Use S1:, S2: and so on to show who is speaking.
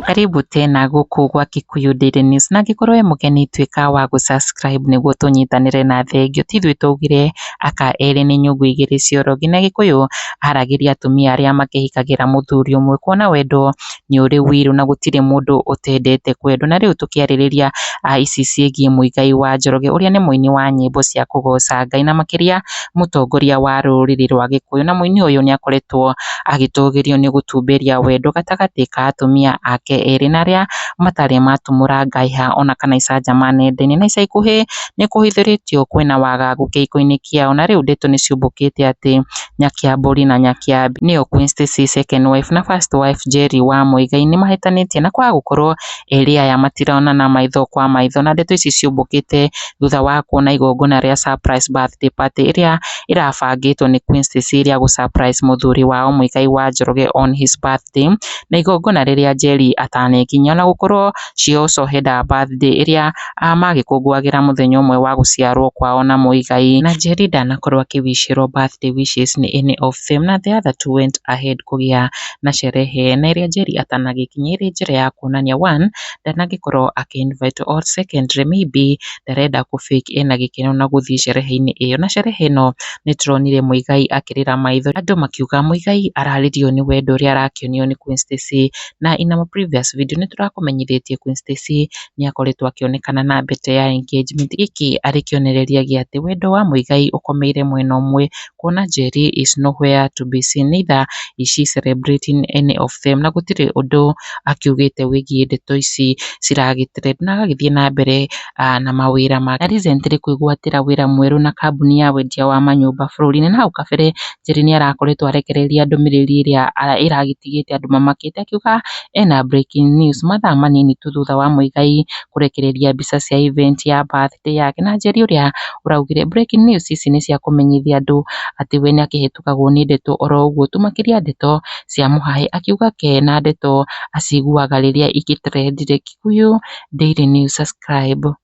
S1: Karibu tena gũkũ gwa Kikuyu Daily News, na angĩkorwo wĩ mũgeni tuĩka wa gũ-subscribe nĩguo tũnyitanĩre na thengio. Ti ithuĩ twaugire aka erĩ nĩ nyũngũ igĩrĩ cia ũrogi, na Gĩkũyũ aragĩria atumia arĩa makĩhikagĩra mũthuri ũmwe, kuona wendo nĩ ũrĩ wiru na gũtirĩ mũndũ ũtendete kwendwo. Na rĩu tũkĩarĩrĩria ici ciĩgiĩ Muigai wa Njoroge ũrĩa nĩ mũini wa nyĩmbo cia kũgoca Ngai na makĩria mũtongoria wa rũrĩrĩ rwa Gĩkũyũ. Na mũini ũyũ nĩ akoretwo agĩtũgĩrio nĩ gũtumberia wendo gatagatĩ ka atumia ake erĩ na arĩa matarĩ matumũra ngaiha ona kana icanjama nenda-inĩ. Na ica ikuhĩ nĩ kũhithũrĩtio kwĩna wagagu kĩhiko-inĩ kĩao, na rĩu ndeto nĩ ciũmbũkĩte atĩ Nyakiambũri na Nyakiambi nĩo Queen Stacy second wife na first wife Jerry wa Muigai nĩ mahĩtanĩtie na kwaga gũkorwo erĩ aya matironana maitho kwa maitho. Na ndeto ici ciũmbũkĩte thutha wa kuona igongona rĩa surprise birthday party ĩrĩa ĩrabangĩtwo nĩ Queen Stacy rĩa gũ surprise mũthuri wao Muigai wa Njoroge on his birthday, na igongona rĩrĩa Jerry atanekinyia, ona gũkorwo she also had a birthday ĩrĩa magĩkũngũagĩra mũthenya ũmwe wa gũciarwo kwao na Muigai. Na Jerry ndanakorwo akĩwicĩrwo birthday wishes nĩ any of them, na the other two went ahead kũgĩa na sherehe na ĩrĩa Jerry atanagĩkinyia, ĩrĩ njĩra ya kuonania one, ndanagĩkorwo akĩ invite, or secondly maybe ndarenda kũ fake ena gĩkeno na gũthiĩ sherehe-inĩ ĩyo. Na sherehe ĩno nĩ tũronire Muigai akĩrĩra maitho, andũ makiuga Muigai ararĩrio nĩ wendo ũrĩa arakĩonio nĩ Queen Stacy. Na in our previous video nĩ tũrakũmenyithĩtie Queen Stacy nĩ akoretwo akĩonekana na mbete ya engagement, gĩkĩ arĩ kĩonereria gĩa atĩ wendo wa Muigai ũkomeire mwena ũmwe, kuona Jerry is nowhere to be seen, neither is she celebrating any of them, na gũtirĩ ũndũ akiugĩte wĩgiĩ ndeto ici ciragĩ trend, na agagĩthiĩ na mbere na mawĩra make. Na recently kwĩgwatĩra wĩra mwerũ na kambuni ya wendia wa manyũmba bũrũri-inĩ. Na hau kabere Jerry nĩ arakoretwo arekereria ndũmĩrĩri ĩrĩa ĩragĩtigĩte andũ mamakĩte, akiuga ena breaking news mathaa manini tu thutha wa Muigai kũrekereria mbica cia event ya birthday yake. Na Njeri ũrĩa ũraugire breaking news ici nĩ cia kũmenyithia andũ atĩ we nĩakĩhĩtũkagwo nĩ ndeto oro ũguo tu, makĩria ndeto cia mũhahe, akiuga ke na ndeto aciguaga rĩrĩa igĩtrendire. Kikuyu Daily News, subscribe.